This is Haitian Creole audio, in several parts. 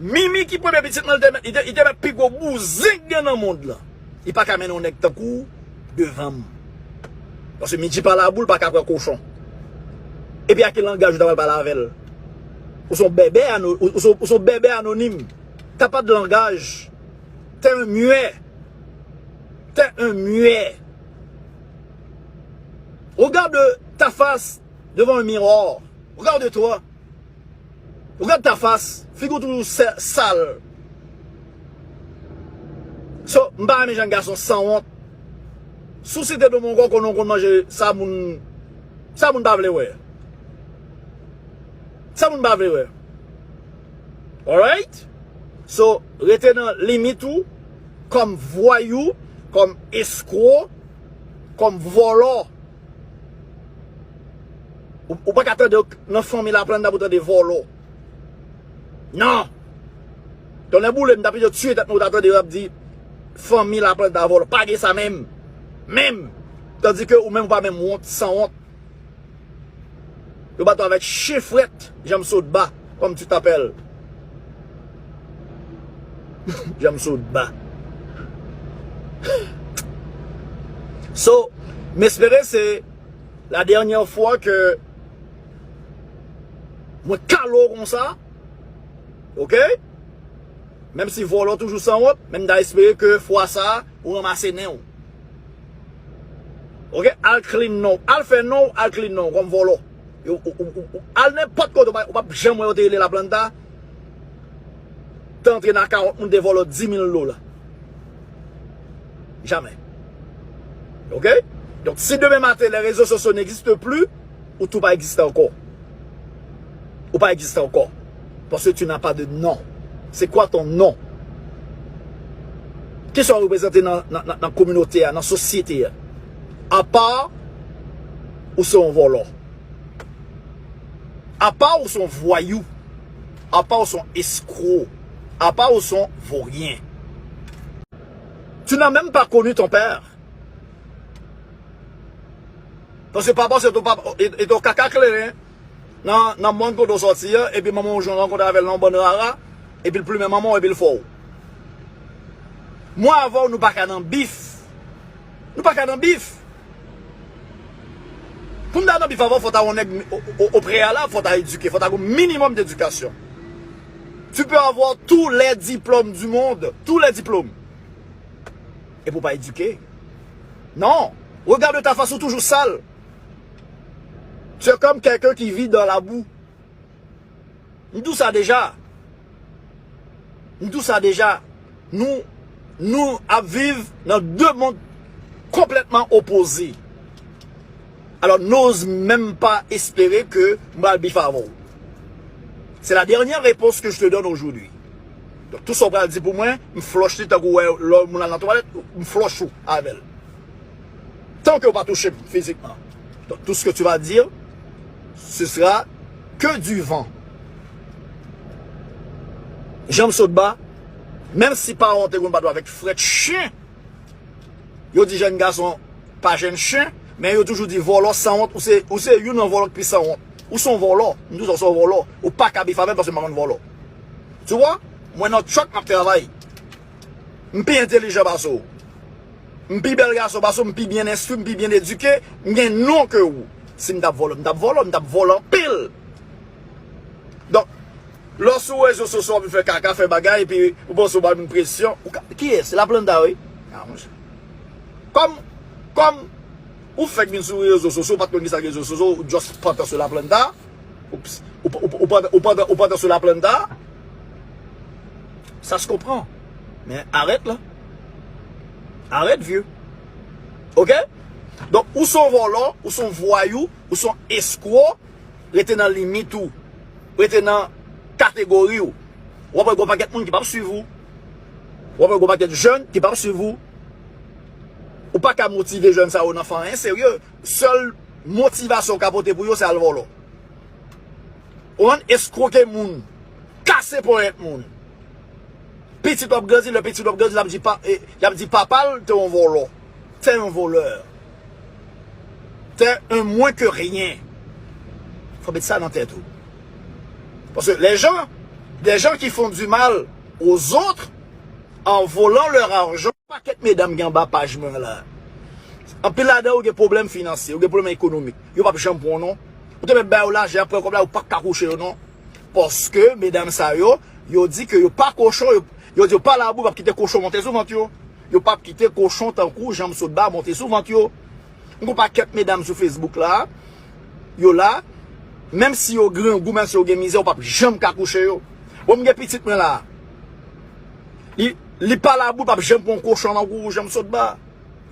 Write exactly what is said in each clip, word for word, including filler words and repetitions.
Mimi ki premye pitit mwen, li te mèt, li te, li te mèt pi gwo bouzen k gen nan mond lan. Li pa ka mennen yon nèg tankou w devan m. Paske midji pa labou, li pa ka pran kochon. Epi a ki langaj ou ta pral pale avè l? Ou se yon bèbè ano-, ou, ou se, ou se yon bèbè anonim. T'as pas de langage. T'es un muet. T'es un muet. Regarde ta face devant un miroir. Regarde-toi. Regarde ta face. Figi w toujou sè-, sal. So, m pa renmen jan gason sanwont. Si w site non mwen ankò, konnen w konn manje sa moun, sa moun pa vle wè. Sa moun pa vle wè. Alright? So, rete nan limit ou, kòm vwayou, kòm eskwo, kòm vòlò. Ou, ou pa ka tande nan fanmi Laplanta pou tande vòlò. Non! Tonnè boule, m ta pito tiye tèt mwen, ou ta tande yo ap di fanmi Laplanta vòlò. Pa gen sa menm. Menm! Tandike ou menm ou pa menm wont, sanwont. Yo bat ou avèk chen frèt, Janm Sotba, comme tu t'appelles. Janm Sotba. So, m espere se la dènyè fwa ke mwen kale w konsa. Oke? Menm si vòlò toujou sanwont, men m ta espere ke fwa sa a, ou ranmase nen w. Oke? Al clean non w. Al fè non w, al clean non w kòm vòlò. Yo, ou, ou, ou, ou, al nenpòt kote, ou pa, ou p ap janm wè yo te rele Laplanta. Te antre nan akawont moun, te vòlò dis mil dola. Jamè. Oke? Donk, si demen maten, les réseaux sociaux n'existent plus, ou tou pa egziste ankò. Ou pa egziste ankò. Paske tu n'as pas de nom. C'est quoi ton nom? Kisa w reprezante nan, nan, nan, nan kominote a, nan sosyete a? Apa ou se yon vòlò. Apa ou se yon vwayou. Apa ou se yon eskwo. Apa ou se yon voryen. Tu n'as même pas connu ton père. Paske papa w se ton papa, e, e ton kaka kleren nan, nan mòn kote w sòti a, epi manman w jwenn rankontre avè l nan yon bann rara, epi l plimen manman w, epi l fè w. Mwen avè w, nou pa ka nan bif. Nou pa ka nan bif. Pou n ta nan bif avè w, fò ta yon nèg, o, o, o preyalab, fò ta edike, fò ta gen yon minimòm dedikasyon. Tu peux avoir tous les diplômes du monde, tous les diplômes. Epi w pa edike. Non. Regarde ta face, ou toujou sal. Tu es comme quelqu'un qui vit dans la boue. M di w sa deja. M di w sa deja. Nou, nou ap viv nan de mond konplètman opoze. Alors, n'ose même pas espérer que m pral bif avè w. C'est la dernière réponse que je te donne aujourd'hui. Donk, tout sa w pral di pou mwen, m flòch li tankou wè lè moun al nan twalèt, m flòch ou avè l. Tant que w pa touche m fizikman. Donc, tout ce que tu vas dire, ce sera que du vent. Janm Sotba, menm si paran w te konn bat ou avèk frèt chen, yo di jèn gason pa jèn chen, men yo toujou di vòlò sanwont, ou se, ou se youn nan vòlò k pi sanwont. Ou se yon vòlò, m di w sa, ou se yon vòlò. Ou pa ka bif avè m paske m pa konn vòlò. Tu vois? Mwen nan truck m ap travay. M pi entelijan pase w. M pi bèl gason pase w, m pi byen enstwi, m pi byen edike, m gen non ke ou. Si m t ap vòlò, m t ap vòlò, m t ap vòlò anpil. Donk, lè w sou rezo sosyo w ap vin fè kaka, fè bagay, epi ou panse w ba moun presyon, ou ka, kiyès? Se Laplanta, wi. Ah, monchè. Kòm, kòm ou fèk vin sou rezo sosyo, ou pa t konn kisa k rezo sosyo, ou just pantan sou Laplanta. Ou, ou, ou, ou pantan, ou pantan, ou pantan sou Laplanta. Ça se comprend. Men arèt la. Arèt, vye. Oke? Donk, ou se yon vòlò, ou se yon vwayou, ou se yon eskwo, rete nan limit ou. Rete nan kategori w. W ap wè gon pakèt moun ki p ap swiv ou. W ap wè gon pakèt jèn ki p ap swiv ou. Ou pa ka motive jèn sa yo nan fè anyen serye. Sèl motivasyon w ka pote pou yo, se al vòlò. Ou konprann? Eskwoke moun. Kase ponyèt moun. Pitit w ap grandi, lè pitit w ap grandi, l ap di pa, e, l ap di papa l te yon vòlò. T'es un voleur. T'es un moins que rien. Fò met sa nan tèt ou. Paske les gens Des gens qui font du mal aux autres en volant leur argent. Pakèt medam gen anba paj mwen la. Anpil ladan yo gen pwoblèm finansye, yo gen pwoblèm ekonomik. Yo p ap janm pran w non. Ou te mèt ba yo lajan, apre kòb la, yo p ap ka kouche yo non. Paske medam sa yo, yo di ke yo pa kochon, yo, yo di yo pa labou, yo p ap kite kochon monte sou vant yo. Yo p ap kite kochon tankou Janm Sotba monte sou vant yo. M gon pakèt medam sou Facebook la, yo la, menm si yo grangou, menm si yo gen mizè, ou p ap janm ka kouche yo. Bon, m gen pitit mwen la. Li, li pa labou, l p ap janm pran yon kochon nan kou Janm Sotba.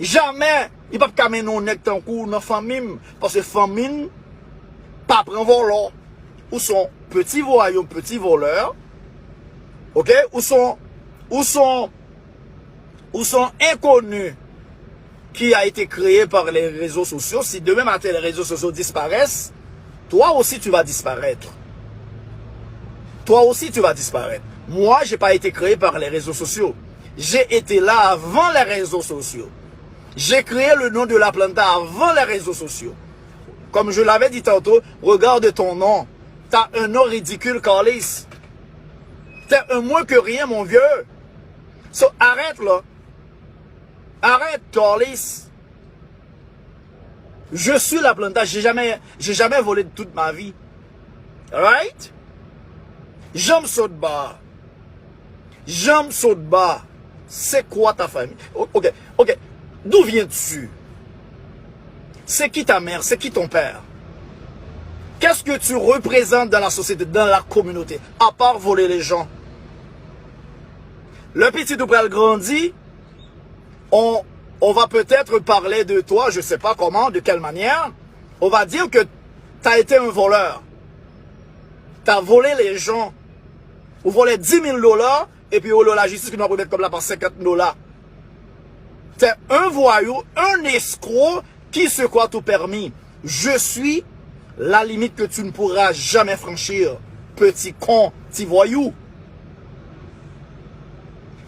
Jamè! Li p ap ka mennen yon nèg tankou w nan fanmi m, paske fanmi m pa pran vòlò. Ou se yon peti vwayou, peti vòlè. Oke? Ou se yon, ou se yon, ou se yon enkoni qui a été créé par les réseaux sociaux. Si demain matin les réseaux sociaux disparaissent, toi aussi tu vas disparaître. Toi aussi tu vas disparaître. Moi, j'ai pas été créé par les réseaux sociaux. J'ai été là avant les réseaux sociaux. J'ai créé le nom de la planta avant les réseaux sociaux. Comme je l'avais dit tantôt, regarde ton nom. T'as un nom ridicule, Carlis. T'es un moins que rien, mon vieux. So, arrête là. Arrête, Carlis. Je suis la planta, j'ai jamais, j'ai jamais volé de toute ma vie. Right? Janm Sotba. Janm Sotba. C'est quoi ta famille? O- Ok, ok. D'où viens-tu? C'est qui ta mère? C'est qui ton père? Qu'est-ce que tu représentes dans la société, dans la communauté, à part voler les gens? Le petit ou pral grandi, on, on va peut-être parler de toi, je sais pas comment, de quelle manière. On va dire que t'as été un voleur. T'as volé les gens. Ou volé dix mille dollars, et puis ou la justice qui nous remet comme là par cinquante dollars. T'es un voyou, un escroc qui se croit tout permis. Je suis la limite que tu ne pourras jamais franchir. Petit con, ti voyou.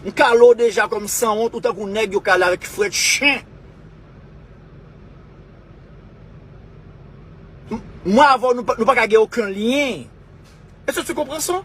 M kale w deja kòm sanwont, ou tankou nèg yo kale avèk frèt chen. M- Mwen avè w, nou pa, nou pa ka gen okenn lyen. Èske tu konprann sa?